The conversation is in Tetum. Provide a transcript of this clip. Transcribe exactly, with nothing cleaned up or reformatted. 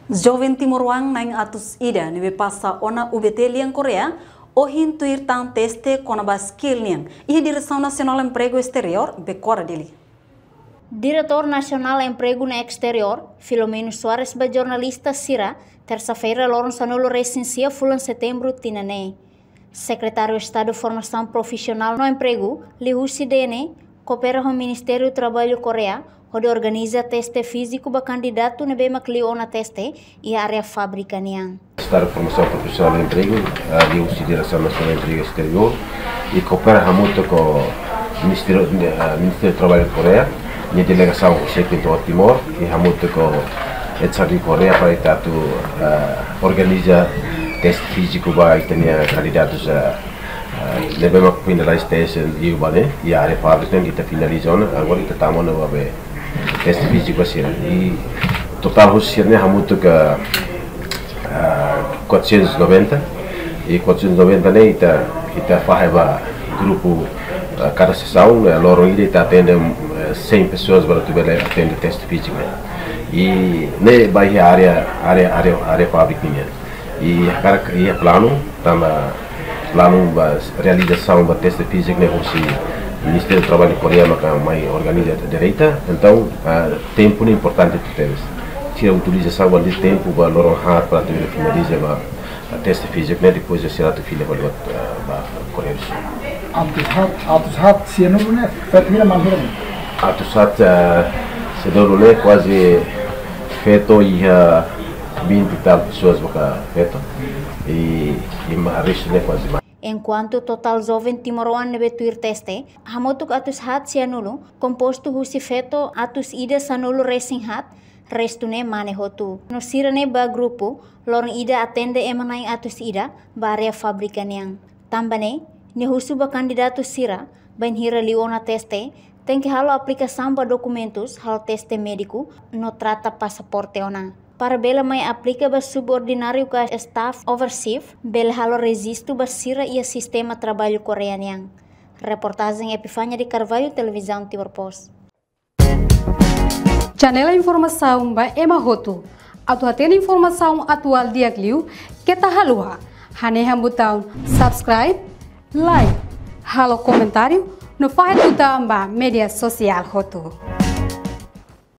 Joven timoroan na'in atus ida ne'ebé pasa ona U B T lian Koreia, ohin tuir tan teste kona-ba skill nian iha Diresaun Nasionál Empregu Esteriór, Bekora, Dili. Diretór Nasionál Empregu no Esteriór, Filomeno Soares, ba jornalista sira, tersa-feira, loron sanulu-resin-sia fulan setembru tinan ne'e. Sekretáriu Estadu Formasaun Profisionál no Empregu, liuhusi D N E, koopera ho Ministériu Traballu Koreia, hodi organiza teste fíziku ba kandidatu ne'ebé mak liu ona teste iha área fábrika nian. Estadu Formasaun Profisionál no Empregu, ah, liuhusi Diresaun Nasionál Empregu Esteriór, i koopera hamutuk ho Ministériu, ah, Ministériu Traballu Koreia, nia delegasaun husi Timor, i hamutuk ho H R D Koreia para ita atu, ah, organiza teste fíziku ba ita-nia kandidatus, ah, ah, ne'ebé mak finaliza teste liu ba ne'e, iha área fábrika ne'e ita finaliza ona, agora ita tama ona ba be teste fíziku ba sira. I totál husi sira-ne'e hamutuk, ah, quatrocentos e noventa. I quatrocentos e noventa ne'e ita, ita fahe ba grupu, ah, kada sesaun, eh, loron ida ita atende, eh, cem pessoas para atu bele atende teste fíziku ne'e. I ne'e ba iha área, área, área, área fábrika nian. I hakarak iha planu, tanba planu ba realizasaun ba teste fíziku ne'e husi Ministériu Traballu Koreia maka mai organiza direta. Entaun, ah, tempu ne'e importante tebes. Sira utiliza saúde tempu ba loron haat para atu finaliza ba teste fíziku ne'e, depois sira atu fila ba, ah, ba Koreia do Sul. Atus haat, atus haat sianulu ne'e, feto hira, mane hira? Atus haat, ah, sianulu ne'e kuaze feto iha vinte e tal pessoas maka feto. I, i ma restu ne'e kuaze mane. Enkuantu totál joven timoroan ne'ebé tuir teste, hamutuk atus haat sianulu, kompostu husi feto atus ida sanulu-resin-haat, restu ne'e mane hotu. No sira ne'e ba grupu, loron ida atende ema na'in atus ida, ba área fábrika nian. Tanba ne'e, nia husu ba kandidatu sira, bainhira liu ona teste, tenke halo aplikasaun ba dokumentus, halo teste médiku, no trata pasaporte ona. Para bele mai aplika ba subordináriu ka staff overseas, bele halo rejistu ba sira iha sistema traballu Koreia nian. Reportajen Epifania de Carvalho, Televizaun Timor Post. Janela informasaun ba ema hotu. Atu hatene informasaun atuál di'ak liu, keta haluha hanehan butaun subscribe, like, halo komentáriu, no fahe tutan ba média sosiál hotu.